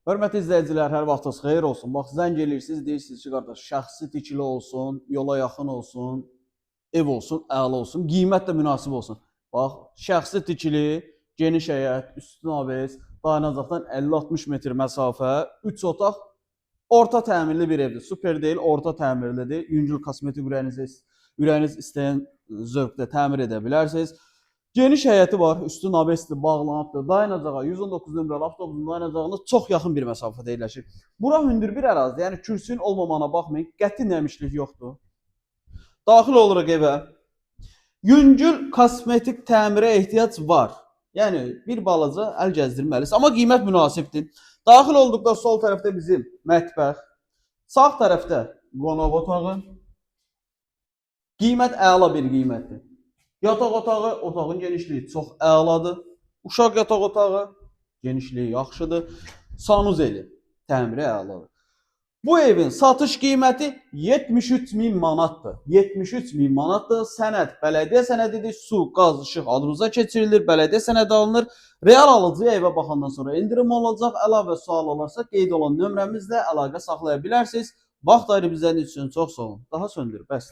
Hörmətli izləyicilər, hər vaxtınız xeyir olsun. Bax, zəng eləyirsiniz, deyirsiniz ki, qardaş, şəxsi tikili olsun, yola yaxın olsun, ev olsun, əla olsun, qiymət də münasib olsun. Bax, şəxsi tikili, geniş həyət, üstün aves, dayanacaqdan 50-60 metr məsafə, 3 otaq, orta təmirli bir evdir. Super deyil, orta təmirlidir. Yüngül kosmetik ürəyiniz istəyən zövqdə təmir edə bilərsiniz. Geniş həyəti var, üstü navesli bağlanıbdır. Dayanacağa 119 nömrəli avtobusun dayanacağına çox yaxın bir məsafədə yerləşir. Bura hündür bir ərazidir. Yəni kürsünün olmamağına baxmayın, qəti nəmişlik yoxdur. Daxil oluruq evə. Yüngül kosmetik təmirə ehtiyac var. Yəni bir balaca əl gəzdirməlisiniz, amma qiymət münasibdir. Daxil olduqda sol tərəfdə bizim mətbəx, sağ tərəfdə qonaq otağı. Qiymət əla bir qiymətdir. Yataq otağı, otağın genişliyi çox əladır. Uşaq yataq otağı genişliyi yaxşıdır. Sanuzeli təmiri əladır. Bu evin satış qiyməti 73 min manatdır. 73 min manatdır. Sənəd bələdiyyə sənədidir. Su, qaz, işıq adınıza keçirilir. Bələdiyyə sənədi alınır. Real alıcıya evə baxandan sonra endirim olacaq. Əlavə sual olarsa qeyd olan nömrəmizlə əlaqə saxlaya bilərsiniz. Vaxt ayırıb izlədiyiniz üçün çox sağ olun. Daha söndür, bəsdir.